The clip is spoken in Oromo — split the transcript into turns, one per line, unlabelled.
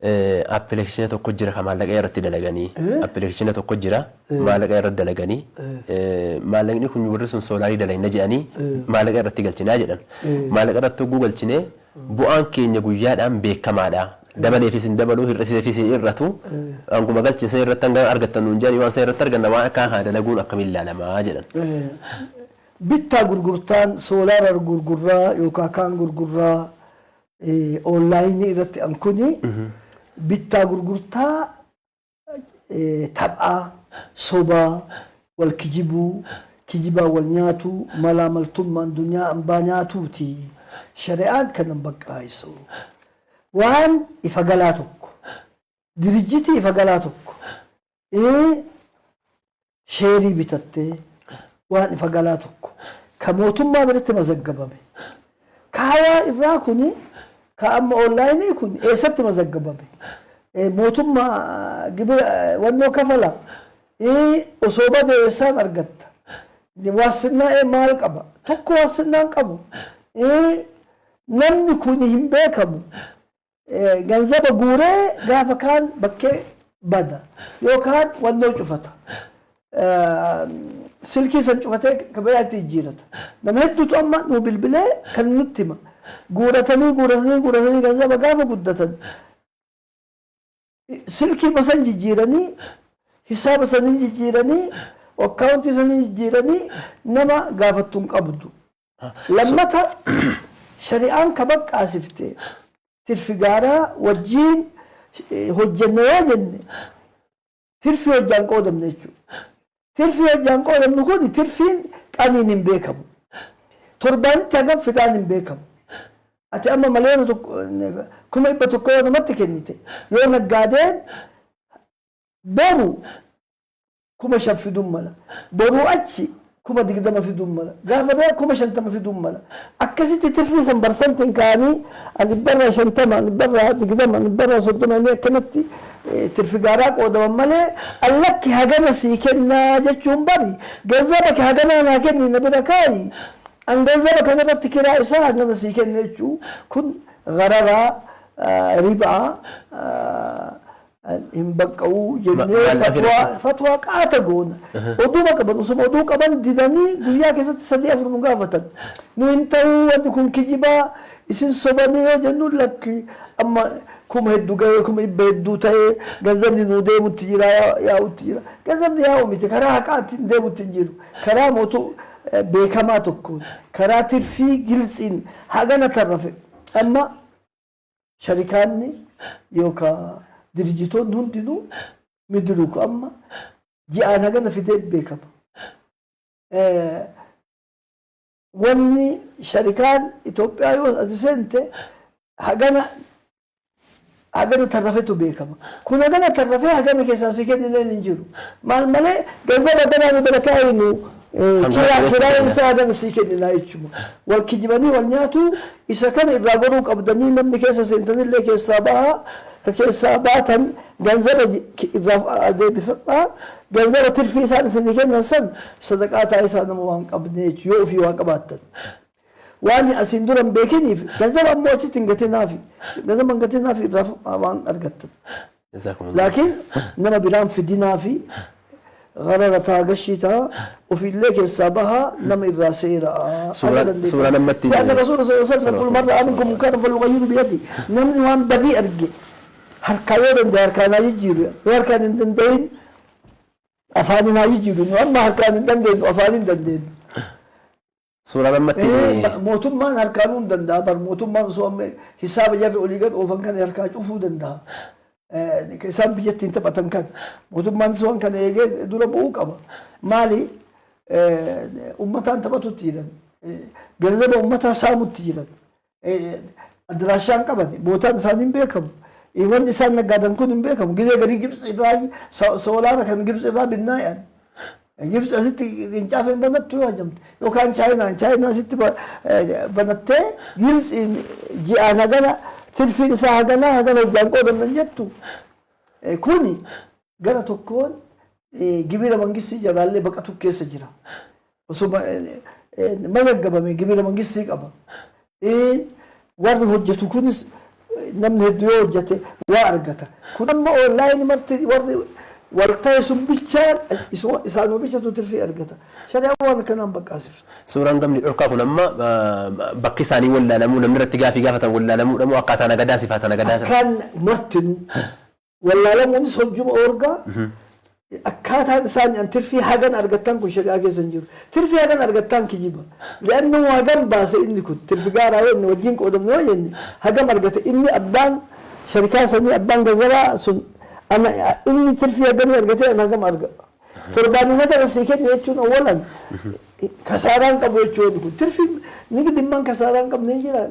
Appilikeeshina tokko jira kan maallaqa irratti dalaganii. Appilikeeshina tokko jira maallaqa irratti dalaganii. Maallaqni kun warri sun soolaarii dalagna jedhanii maallaqa irratti galchinaa jedhan. Maallaqa irratti hogguu galchinee bu'aan keenya guyyaadhaan beekamaadha. Dabaleefis hin dabalu, hir'iseefis hin hir'atu. Hanguma galchine san irratti hanga argattan nuun jedhanii waan san irratti arganna, waan akkaa kana dalaguun akkamiin ilaalamaa jedhan.
Bittaa gurgurtaan soolaara gurgurraa yookaan kaan gurgurraa onlaayinii irratti an kuni bittaa gurgurtaa taphaa, sobaa, wal kijibuu, kijibaan wal nyaatuu, malaa maltummaan dunyaa ambaa nyaatuuti. Shari'aan kanan baqqaa'isu. Waan ifa galaa tokko, dirijjitii ifa galaa tokko, sheerii bitattee waan ifa galaa tokko ka mootummaa biratti mazaggabame. Ka hawaa irraa kuni, ka amma onlaayinii kun eessatti mazaggabame? Mootummaa gibira wannoo kafala? Osoo bade eessaan argatta? Waassinnaa maal qaba? Tokko waassinnaa hin qabu. Namni kun hin beekamu. Ganzaba guuree gaafa kaan bakkee bada yookaan wannoo cufata. Silkii san cufatee ka biraatti jijjiirata. Nama hedduutu amma nuu bilbilee kan nutti hima. Guuratanii guuratanii guuratanii ganzaba gaafa guddatan silkii san jijjiiranii, hisaaba sanii jijjiiranii, akkaawuntii sanii jijjiiranii nama gaafattu hin qabdu. Lammata, shari'aan ka baqqaasifte tirfi gaaraa wajjiin hojjenna yoo jenne, tirfii hojjaan qoodamne jechuudha. Tirfii hojjaan qoodamnu kun tirfiin qaniin hin beekamu. Torbaanitti hagam fidaan hin beekamu. Ati amma maleena tokko 100,000 yoo namatti kennite, yoo naggaadeen boru 5,000 fiduun mala. Boruu achi 20,000 fiduun mala. Gaafa biraa 50,000 fiduun mala. Akkasitti tirfii san barsantiin kaa'anii, ani 50%, ani 20%, ani 30% inni akkanatti tirfi gaaraa qoodaman malee, allakki hagana sii kennaa jechuun bari ganzaba kee haganaa naa kenni, na bira kaayi, an ganzaba kanarratti kiraa isaa hagana sii kenna jechuu kun gararaa ribaa hin baqqa'uu jennee fatwaa fatwaa qaata goona. Oduuma qaban, osuma oduu qaban didanii guyyaa keessatti sadii afur nu gaafatan. Nu hin ta'uu, wanni kun kijibaa, isin sobanii yoo jennu, lakki, amma kuma hedduu gahee, kuma dhibba hedduu ta'ee ganzabni nuu deemutti jira, yaa'utti jira. Ganzabni yaa'u miti, karaa haqaatiin deemutti hin jiru. Karaa mootuu beekamaa tokkoon, karaa tirfii giltsiin hagana tarrafe. Amma sharikaanni yookaan dirijitoonni hundinuu midiruuku amma ji'aan hagana fidee beekama. Wanni sharikaan Itoophiyaa yoo ati seente hagana hagana tarrafetu beekama. Kun hagana tarrafee hagana keessaa si kennineen hin jiru. Maal malee ganzaba haganaa nu bira kaa'inu, kiraa kiraan isaa hagana sii kenninaa jechuudha. Wal kijibanii wal nyaatu. Isa kana irraa goruu qabdanii, namni keessa seentanillee keessaa bahaa, ka keessaa baatan ganzaba irraa deebifadhaa, ganzaba tirfii isaan isinii kennan san sadaqaa taasisaa, nama waan qabne jechuudha yoo ofii waa qabaattan. Waan asiin dura hin beekiniif ganzaba ammoo achitti hin gatinaafi, ganzaba hin gatinaafi, irraa waan argattan. Laakiin nama biraan fidinaafi garara taa gashii taa ofiillee keessaa bahaa, nama irraa seeraa.
Suuraan ammatti
لأن الرسول صلى الله عليه وسلم يقول: من رأى منكم منكرا فليغيره بيده. Namni waan badii arge harkaa yoo danda'e harkaan haa jijjiiru, yoo harkaan hin danda'in afaaniin haa jijjiiru. Nu amma harkaan hin dandeenyu, afaan hin dandeenyu.
Suuraan ammatti
Mootummaan harkaanuu hin danda'a bar, mootummaan osoo amma hisaaba jarri olii gad oofan kana harkaa cufuu danda'a. Isaan biyyattiin taphatan kan mootummaan waan kana eegee dura bu'uu qaba. Maali, uummataan taphatutti jiran, ganzaba uummataa saamutti jiran, adiraashaan qaban, bootaan isaanii hin beekamu. Wanni isaan naggaadan kun hin beekamu. Gizee garii Gibxi irraa soolaara kan Gibxi irraa binnaa jedhan. Gibxi asitti qincaafee hin banattu yoo hajamte, yookaan Chaayinaa asitti banattee Gibxiin ji'aan hagana tirfiin isaa hagana hagana hojjaan qoodamnan jettu. Kuni gara tokkoon gibira mangistii jalaallee baqatu keessa jira. Osoo mazaggabame gibira mangistii qaba. Warri hojjetu kunis Namni hedduu yoo hojjete waa argata. Kun amma online marti warri wal ta'e sun bichaa isaanuma bichatu tirfii argata. Shari'aan waan akkanaan baqqaasiftu.
Suuraan gamni dhorkaa kun amma bakki isaanii wallaalamuu, namni irratti gaafii gaafatan wallaalamuudha moo akkaataa nagadaa sifaata nagadaa?
Akkaan martinu wallaalamuunis hojjuma orgaa, akkaataan isaan an tirfii hagan argattan kun shari'aa keessa hin jiru. Tirfii hagan argattan kijiba. Li'annu hagam baase inni kun tirfi gaaraa yoo inni wajjin qoodamne yoo jenne, hagam argate inni abbaan sharikaa sanii, abbaan gazaraa sun, ana inni tirfii hagamii argate, ana hagam arga. Torbaanii nagara sii kenne jechuun awwalan kasaaraan qabu jechuun kun tirfii nigdimmaan kasaaraan qabne hin jira.